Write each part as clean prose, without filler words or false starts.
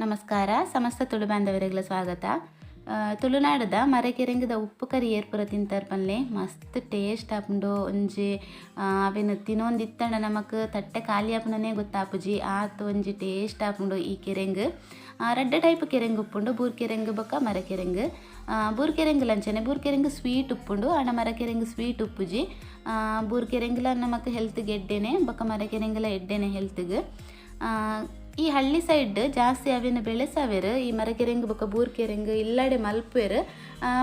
ನಮಸ್ಕಾರ ಸಮಸ್ತ ತುಳು ಬಾಂಧವರಿಗಳ ಸ್ವಾಗತ. ತುಳುನಾಡದ ಮರಕೆರೆಂಗದ ಉಪ್ಪು ಕರಿ ಏರ್ಪುರ ತಿಂತಾರ್ ಪನ್ಲೆ ಮಸ್ತ್ ಟೇಸ್ಟ್ ಆಪುಂಡು. ಒಂಜಿ ಅವೆನ್ ತಿನೊಂದಿತ್ತಂಡ ನಮಕ್ ತಟ್ಟೆ ಖಾಲಿ ಆಪುನನೇ ಗೊತ್ತಾಪುಜಿ, ಆತ್ ಒಂಜಿ ಟೇಸ್ಟ್ ಆಪುಂಡು ಈ ಕೆರೆಂಗ್. ರಡ್ಡ್ ಟೈಪ್ ಕೆರೆಂಗ್ ಉಪ್ಪುಂಡು, ಬೂರ್ಕೆರೆಂಗ್ ಬೊಕ್ಕ ಮರಕೆರೆಂಗ್. ಬೂರ್ಕೆರೆಂಗ್ ಲಂಚನೆ ಬೂರ್ಕೆರೆಂಗ್ ಸ್ವೀಟ್ ಉಪ್ಪುಂಡು, ಆಂಡ ಮರಕೆರೆಂಗ್ ಸ್ವೀಟ್ ಉಪ್ಪುಜಿ. ಬೂರ್ಕೆರೆಂಗ್ಲ ನಮಕ್ ಹೆಲ್ತ್ಗೆ ಎಡ್ಡೆನೆ ಬೊಕ್ಕ ಮರಕೆರೆಂಗ್ಲ ಎಡ್ಡೆನೆ ಹೆಲ್ತ್ಗೆ. ಈ ಹಳ್ಳಿ ಸೈಡ್ ಜಾಸ್ತಿ ಅವೆನ್ ಬೆಳೆಸಾವೆರ್, ಈ ಮರಕೆರೆಂಗ್ ಬೊಕ್ಕ ಬೂರ್ಕೆರೆಂಗ್ ಇಲ್ಲಡೆ ಮಲ್ಪುವೆರ್.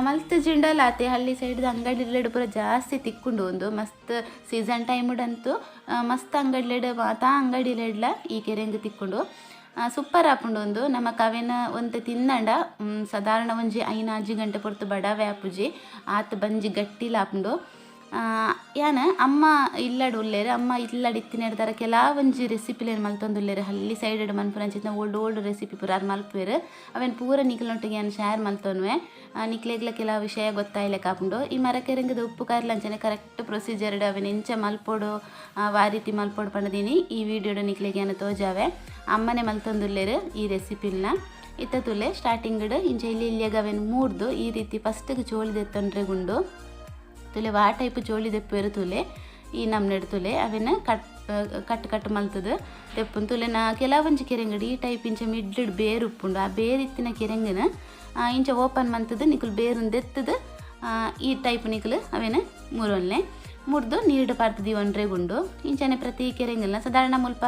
ಮಲ್ತ್ ಜಿಂಡಲ ಆತೆ ಹಳ್ಳಿ ಸೈಡ್ದ ಅಂಗಡಿಲೆಡ್ ಪೂರ ಜಾಸ್ತಿ ತಿಕ್ಕುಂಡು. ಉಂದು ಮಸ್ತ್ ಸೀಸನ್ ಟೈಮ್ಡಂತೂ ಮಸ್ತ್ ಅಂಗಡಿಲೆಡ್ ಮಾತಾ ಅಂಗಡಿಲೆಡ್ಲ ಈ ಕೆರೆಂಗ್ ತಿಕ್ಕುಂಡು. ಸೂಪರ್ ಆಪುಂಡು ಉಂದು. ನಮಕ್ ಅವೆನ್ ಒಂತೆ ತಿನ್ನಂಡ ಸಾಧಾರಣ ಒಂಜಿ 5-6 ಗಂಟೆ ಪೊರ್ತು ಬಡವೆ ಆಪುಜಿ, ಆತ್ ಬಂಜಿ ಗಟ್ಟಿಲ ಆಪುಂಡು. ಯಾನ್ ಅಮ್ಮ ಇಲ್ಲಡ್ ಉಲ್ಲೆರ್, ಅಮ್ಮ ಇಲ್ಲಡ್ ಇತ್ತಿನೆಡ್ದಾರ ಕೆಲವೊಂಜಿ ರೆಸಿಪಿಲೆನ್ ಮಲ್ತೊಂದುಲ್ಲೆರ್. ಹಳ್ಳಿ ಸೈಡ್ ಮನ್ಪುನಂಚಿತ್ತಿನ ಓಲ್ಡ್ ಓಲ್ಡ್ ರೆಸಿಪಿ ಪೂರ ಆರ್ ಮಲ್ಪುವೆರ್. ಅವೆನ್ ಪೂರ ನಿಕ್ಲೆನೊಟ್ಟಿಗೆ ಯಾನ್ ಶೇರ್ ಮಲ್ತೊನುವೆ, ನಿಕ್ಲೆಗ್ಲ ಕೆಲವು ವಿಷಯ ಗೊತ್ತಾಯ್ಲೆಕ್ಕ ಆಪುಂಡು. ಈ ಮರಕೆರೆಂಗದ ಉಪ್ಪು ಕರಿಲಂಚನೆ ಕರೆಕ್ಟ್ ಪ್ರೊಸೀಜರ್ಡ್ ಅವೆನ್ ಎಂಚ ಮಲ್ಪೊಡು, ವಾ ರೀತಿ ಮಲ್ಪೊಡು ಪಂಡದೀನಿ ಈ ವಿಡಿಯೋಡ್ ನಿಕ್ಲೆಗ್ ಯಾನ್ ತೋಜಾವೆ. ಅಮ್ಮನೆ ಮಲ್ತೊಂದುಲ್ಲೆರ್ ಈ ರೆಸಿಪಿಲ್ನ. ಇತ್ತ ತುಲೆ ಸ್ಟಾರ್ಟಿಂಗ್ಡ್ ಇಂಚ ಇಲ್ಲಿ ಇಲ್ಲಿಯಾಗ ಅವೆನ್ ಮೂರ್ದು ಈ ರೀತಿ ಫಸ್ಟ್ಗೆ ಚೋಳಿ ದೆತ್ತೊಂಡ್ರೆ ಗುಂಡು ತುಲೆ ವಾ ಟೈಪ್ ಚೋಳಿ ದೆಪ್ಪುವೆರ್ ತುಲೆ ಈ ನಮ್ನೆಡ್ ತುಲೆ ಅವೆನ್ ಕಟ್ ಕಟ್ ಕಟ್ ಮಲ್ತದು ದೆಪ್ಪುನ್ ತುಲೆ. ನಾ ಕೆಲವೊಂಜಿ ಕೆರೆಂಗಡ್ ಈ ಟೈಪ್ ಇಂಚ ಮಿಡ್ಲಿಡ್ ಬೇರು ಉಪ್ಪುಂಡು, ಆ ಬೇರಿತ್ತಿನ ಕೆರೆಂಗನ ಇಂಚ ಓಪನ್ ಮಲ್ತದು ನಿಕುಲು ಬೇರುನ್ ದೆತ್ತದು ಈ ಟೈಪ್ ನಿಕುಲು ಅವೆನ್ ಮೂರೊನ್ಲೆ ಮುರ್ದು ನೀರ್ಡ್ ಪಾಡ್ದ್ ದೀವೊನ್ರೆ ಗುಂಡು. ಇಂಚನೆ ಪ್ರತಿ ಕೆರೆಂಗಲ್ನ ಸಾಧಾರಣ ಮುಲ್ಪ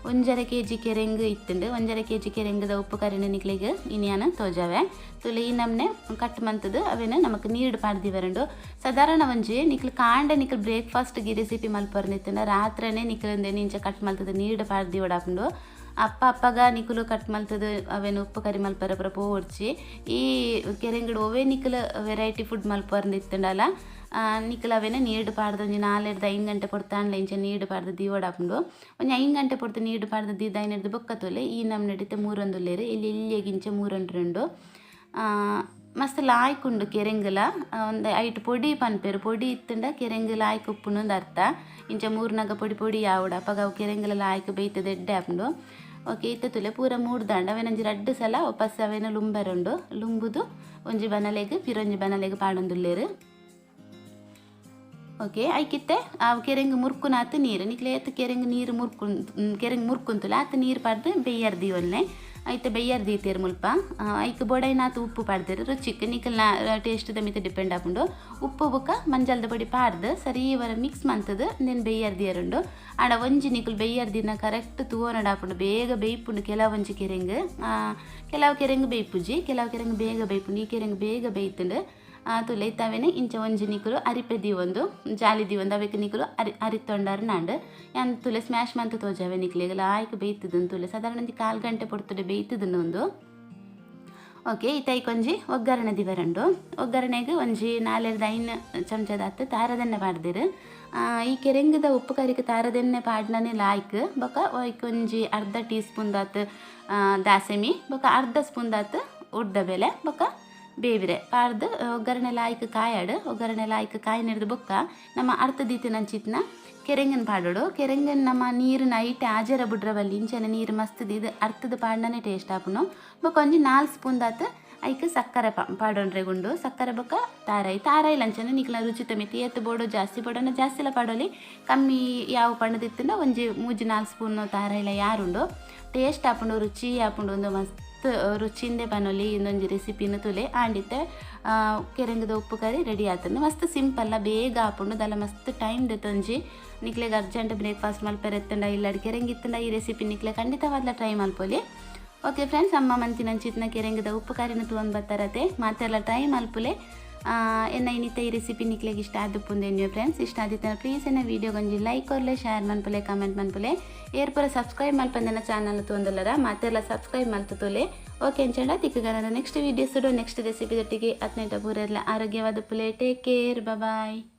1.5 ಕೆಜಿ ಕೆರೆಂಗ್ ಇತ್ತುಂಡು. 1.5 ಕೆಜಿ ಕೆರೆಂಗದ ಉಪ್ಪು ಕರಿನ ನಿಕ್ಲೆಗ್ ಇನಿಯಾನ ತೋಜಾವೆ. ತುಲೆ ಈ ನಮ್ನೆ ಕಟ್ ಮಲ್ತದು ಅವೆನ್ ನಮಕ್ ನೀರ್ಡ್ ಪಾಡ್ದ್ ದೀವರುಂಡು. ಸಾಧಾರಣ ಒಂಜಿ ನಿಕ್ಲು ಕಾಂಡೆ ನಿಕ್ಲು ಬ್ರೇಕ್ಫಾಸ್ಟ್ ಗಿ ರೆಸಿಪಿ ಮಲ್ಪೊರ್ನಿತ್ತುಂಡ ರಾತ್ರೆನೆ ನಿಕ್ಲು ಉಂದೆನ್ ಇಂಚ ಕಟ್ ಮಲ್ತದು ನೀರ್ಡ್ ಪಾಡ್ದ್ ದೀವೊಡಾಪುಂಡು. ಅಪ್ಪ ಅಪ್ಪಗ ನಿಕುಲು ಕಟ್ ಮಲ್ತದು ಅವೆನ್ ಉಪ್ಪು ಕರಿ ಮಲ್ಪರ ಪೂರ ಪೋವೊಡ್ಚಿ. ಈ ಕೆರೆಂಗಡ್ ಒವ್ವೇ ನಿಕುಲು ವೆರೈಟಿ ಫುಡ್ ಮಲ್ಪೊರ್ನಿತ್ತುಂಡಲ ನಿಕುಲು ಅವೆನ್ ನೀರ್ಡ್ ಪಾಡ್ದ್ ಒಂಜಿ 4-5 ಗಂಟೆ ಪೊರ್ತಾಂಡ್ಲ ಇಂಚ ನೀರ್ಡ್ ಪಾಡ್ದ್ ದೀವೊಡಾಪುಂಡು. ಒಂಜಿ 5 ಗಂಟೆ ಪೊರ್ತು ನೀರ್ಡ್ ಪಾಡ್ದ್ ದೀದಾಯಿನೆಡ್ದ್ ಬೊಕ್ಕ ತುಲೆ ಈ ನಮ್ನೆಡ್ ಮೂರೊಂದುಲ್ಲೆರ್, ಇಲ್ಲಿ ಇಲ್ಲಿಗ್ ಇಂಚ ಮೂರೊಂಡ್ರುಂಡು. ಮಸ್ತ್ ಲಾಯ್ಕ್ ಉಂಡು ಕೆರೆಂಗುಲ. ಒಂದು ಐಟ್ ಪೊಡಿ ಪನ್ಪೆರ್, ಪೊಡಿ ಇತ್ತುಂಡ ಕೆರೆಂಗ್ ಲಾಯ್ಕ್ ಉಪ್ಪುಂಡು ಅರ್ಥ. ಇಂಚ ಮೂರ್ನಾಗ ಪೊಡಿ ಪೊಡಿ ಯಾವಡು ಅಪಗ ಅವು ಕೆರೆಂಗುಲ ಲಾಯ್ಕ್ ಬೇಯ್ತದ ಎಡ್ಡೆ ಆಪುಂಡು. ಓಕೆ, ಇತ್ತ ತುಲೆ ಪೂರ ಮೂಡ್ದಾಂಡ ಅವೆನ್ ಒಂಜಿ 2 ಸಲ ವಾಪಸ್ ಅವೆನ್ ಲುಂಬರುಂಡು. ಲುಂಬುದು ಒಂಜಿ ಬನಲೆಗ್ ಪಿರೊಂಜಿ ಬನಲೆಗ್ ಪಾಡೊಂದುಲ್ಲೆರ್. ಓಕೆ, ಐಕಿತ್ತೆ ಆ ಕೆರೆಂಗ್ ಮುರ್ಕುನಾತ್ ನೀರು ನಿಕ್ಲೆ ಏತ್ ಕೆರೆಂಗ್ ನೀರು ಮುರ್ಕು ಕೆರೆಂಗ್ ಮುರ್ಕುಂತುಲ ಆತ್ ನೀರು ಪಾಡ್ದು ಬೆಯ್ಯರ್ ದೀವೊನ್ಲೆ. ಐತೆ ಬೆಯ್ಯರ್ ದೀತೇರ್ ಮುಲ್ಪ. ಐಕ್ ಬೊಡೈನಾತ್ ಉಪ್ಪು ಪಾಡ್ದೆರ್, ರುಚಿಕ್ ನಿಕಲ್ನ ಟೇಸ್ಟ್ದ ಮಿತ್ತ ಡಿಪೆಂಡ್ ಆಪುಂಡು. ಉಪ್ಪು ಬೊಕ್ಕ ಮಂಜಲ್ದ ಪೊಡಿ ಪಾಡ್ದು ಸರಿ ವರ ಮಿಕ್ಸ್ ಮಲ್ತದು ಇಂದೆನ್ ಬೆಯ್ಯರ್ ದಿಯರುಂಡು. ಆಂಡ ಒಂಜಿ ನಿಕುಲು ಬೆಯ್ಯರ್ ದಿನ ಕರೆಕ್ಟ್ ತೂವೊನಡಾಪುಂಡು, ಬೇಗ ಬೇಯ್ಪುಂಡು ಕೆಲವೊಂಜಿ ಕೆರೆಂಗ್. ಕೆಲವು ಕೆರೆಂಗ್ ಬೇಯ್ಪುಜಿ, ಕೆಲವು ಕೆರೆಂಗ್ ಬೇಗ ಬೇಯ್ಪುಂಡು. ಈ ಕೆರೆಂಗ್ ಬೇಗ ಬೇಯ್ತುಂಡು. ತುಲೆ ಇತ್ತವೇನೆ ಇಂಚ ಒಂಜಿ ನಿಕುಲು ಅರಿಪೆ ದೀವೊಂದು ಜಾಲಿ ದೀವೊಂದು ಅವೆಕ್ ನಿಕುಲು ಅರಿತೊಂಡಾರ್ ನಾಂಡ್. ಯಾನ್ ತುಲೆ ಸ್ಮ್ಯಾಶ್ ಮಂತ್ ತೋಜಾವೆ ನಿಕ್ಲೆಗ್ ಲಾಯ್ಕ್ ಬೇಯ್ತುದುಂದು ತುಲೆ. ಸಾಧಾರಣ ಒಂಜಿ 1/4 ಗಂಟೆ ಪೊರ್ತುಡೆ ಬೇಯ್ತುದುಂಡು ಉಂದು. ಓಕೆ, ಇತ್ತ ಒಂಜಿ ಒಗ್ಗರಣೆ ದಿವರಂಡು. ಒಗ್ಗರಣೆಗೆ ಒಂಜಿ 4-5 ಚಮಚದಾತ್ ತಾರದೆಣ್ಣೆ ಪಾಡ್ದೆರ್. ಈ ಕೆರೆಂಗದ ಉಪ್ಪು ಕರಿಕ್ ತಾರದೆಣ್ಣೆ ಪಾಡ್ನನೆ ಲಾಯ್ಕ್. ಬೊಕ್ಕ ಐಕ್ ಒಂಜಿ ಅರ್ಧ ಟೀ ಸ್ಪೂನ್ ದಾತ್ ದಾಸೆಮಿ ಬೊಕ್ಕ ಅರ್ಧ ಸ್ಪೂನ್ ದಾತ್ ಉದ್ದ ಬೇಳೆ ಬೊಕ್ಕ ಬೇವಿರೆ ಪಾಡ್ದು ಒಗ್ಗರಣೆ ಲಾಯ್ಕ್ ಕಾಯಾಡು. ಒಗ್ಗರಣೆ ಲಾಯ್ಕ್ ಕಾಯಿನೆಡ್ದು ಬೊಕ್ಕ ನಮ್ಮ ಅರ್ಥ ದೀತಿನಂಚಿತ್ತಿನ ಕೆರೆಂಗನ್ ಪಾಡೋಡು. ಕೆರೆಂಗನ್ ನಮ್ಮ ನೀರಿನ ಐಟೆ ಆಜರ ಬುಡ್ರವಲ್ಲಿ ಇಂಚನೆ ನೀರು ಮಸ್ತ್ ದೀದು ಅರ್ಥದ ಪಾಡ್ನನೆ ಟೇಸ್ಟ್ ಆಪುನು. ಬೊಕ್ಕ ಒಂಜಿ 4 ಸ್ಪೂನ್ ದಾತ್ ಐಕ್ ಸಕ್ಕರೆ ಪಾಡೊಂಡ್ರೆ ಗುಂಡು. ಸಕ್ಕರೆ ಬೊಕ್ಕ ತಾರಾಯಿ, ತಾರಾಯಿ ಲಂಚನೆ ನಿಕ್ಲ ರುಚಿತ ಮಿತಿ ಏತ್ ಬೋಡು ಜಾಸ್ತಿ ಬೋಡೋಣ ಜಾಸ್ತಿಲ ಪಾಡೋಲಿ, ಕಮ್ಮಿ ಯಾವ ಪಣ್ಣದಿತ್ತಂಡ ಒಂಜಿ 3-4 ಸ್ಪೂನ್ ತಾರಾಯಿಲ ಯಾರುಂಡು. ಟೇಸ್ಟ್ ಆಪುಂಡು, ರುಚಿ ಆಪುಂಡು. ಒಂದು ಮಸ್ತ್ ರುಚಿಂದೆ ಪನೊಲಿ ಇಂದೊಂಜಿ ರೆಸಿಪಿನ ತುಲೆ. ಆಂಡಿತ್ತೆ ಕೆರೆಂಗದ ಉಪ್ಪು ಕರಿ ರೆಡಿ ಆತಂದು. ಮಸ್ತ್ ಸಿಂಪಲ್ಲ, ಬೇಗ ಆಪುಂಡು, ದಲ ಮಸ್ತ್ ಟೈಮ್ ದೆತ್ತೊಂಜಿ. ನಿಕ್ಲೆಗ್ ಅರ್ಜೆಂಟ್ ಬ್ರೇಕ್ಫಾಸ್ಟ್ ಮಲ್ಪೆರೆತ್ತಂಡ ಇಲ್ಲಡ್ ಕೆರೆಂಗಿತ್ತಂಡ ಈ ರೆಸಿಪಿ ನಿಕ್ಲೆ ಖಂಡಿತವಾದ್ಲ ಟ್ರೈ ಮಲ್ಪೊಲಿ. ಓಕೆ ಫ್ರೆಂಡ್ಸ್, ಅಮ್ಮ ಮಂತಿನಂಚಿತ್ತಿನ ಕೆರೆಂಗದ ಉಪ್ಪು ಕರಿನ ತೂವೊಂದು ಬತ್ತಾರತೆ ಮಾತೆಲ್ಲ ಟ್ರೈ ಮಲ್ಪುಲೆ. ಎನ್ನ ಇನ್ನಿತ ಈ ರೆಸಿಪಿ ನಿಕ್ಲೆಗ್ ಇಷ್ಟ ಆದುಪ್ಪುಂದು ಫ್ರೆಂಡ್ಸ್. ಇಷ್ಟ ಆದಿತ್ತನ ಪ್ಲೀಸ್ ಎನ್ನ ವೀಡಿಯೋಗೆ ಒಂಜಿ ಲೈಕ್ ಕೊರ್ಲೆ, ಶೇರ್ ಮನ್ಪುಲೆ, ಕಮೆಂಟ್ ಮನ್ಪುಲೆ. ಏರ್ಪುರ ಸಬ್ಸ್ಕ್ರೈಬ್ ಮಲ್ಪಂದೆನ ಚಾನಲ್ ತೂವೊಂದುಲ್ಲರ ಮಾತೆಲ್ಲ ಸಬ್ಸ್ಕ್ರೈಬ್ ಮಲ್ತುತುಲೆ. ಓಕೆ ಅಂಚಂಡ ತಿಕ್ಕುಗನ ನೆಕ್ಸ್ಟ್ ವೀಡಿಯೋಸ್ ನೆಕ್ಸ್ಟ್ ರೆಸಿಪಿ ದೊಟ್ಟಿಗೆ. ಹದಿನೆಂಟು ಪೂರೆಲ್ಲ ಆರೋಗ್ಯವಾದ ಪುಲೆ. Take care, bye.